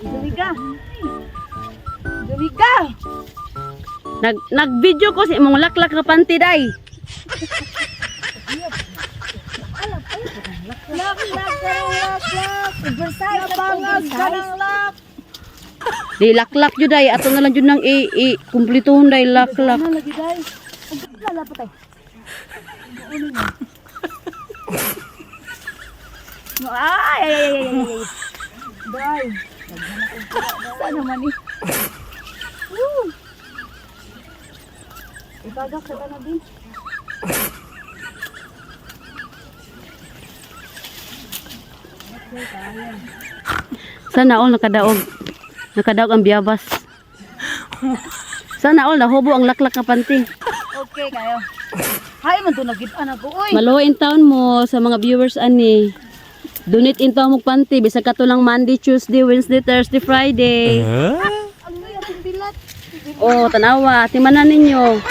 Dumi ka. Dumi ka. Nag-video ko sa imong laklak nga panty, day. Lak, lak, lak, lak, lak. Oversize. Napangag ka ng lak. Di laklak jud, day. Ato na lang jud nang i kumplituhon, day, laklak. Ano lagi, day? Lala pa tayo. Ay, ay, ay, ay, ay, ay. Day. Saan naman eh? Woo! Ibagak sa na din. Sana all nakadaog. Nakadaog ang biyabas. Sana all nahubo ang laklak nga panty. Okay, kayo. Hay man to nagid-an ako, oy. Malo in town mo sa mga viewers ani. Donate in town mo panty bisag kato lang Monday, Tuesday, Wednesday, Thursday, Friday. Ang luya akong bilat. Oh, tanawa, timanan ninyo.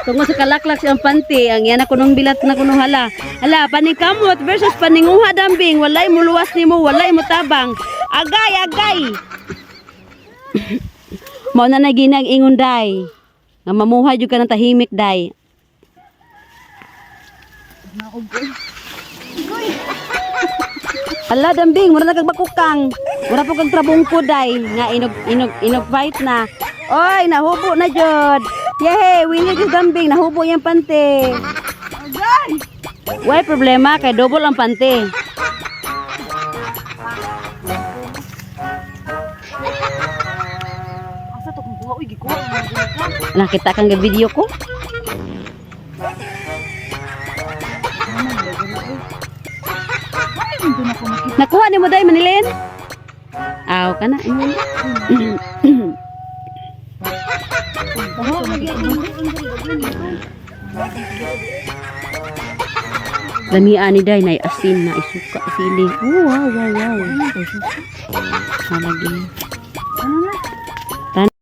Tungod sa kalaklak siyang panty, ang yan ako nung bilat na kuno hala. Hala, paningkamot versus paninguha, dambing, walay mo luwas nimo, walay mo tabang. Agay, agay. Mao na na ginag ingon, day. Nga mamuhay jud ka ng tahimik, day. Ala, dambing, mura na kag bakukang. Mura po kag trabungko, day nga inog inog inog fight na. Oy, nahubo na jud. Yehey, winner jud dambing, nahubo yang pante. Agay! Way problema kay double ang pante. Asa to kung buha, oy, gikuha mo ka. Nakita kang video ko? Hay man to na ko makita. Nakuha nimo, day, Manilin? Aw kana. Oh, lagi akong Lamian ni day, nay asin na isuka sili. Oh, wow. Halagi. Ano na?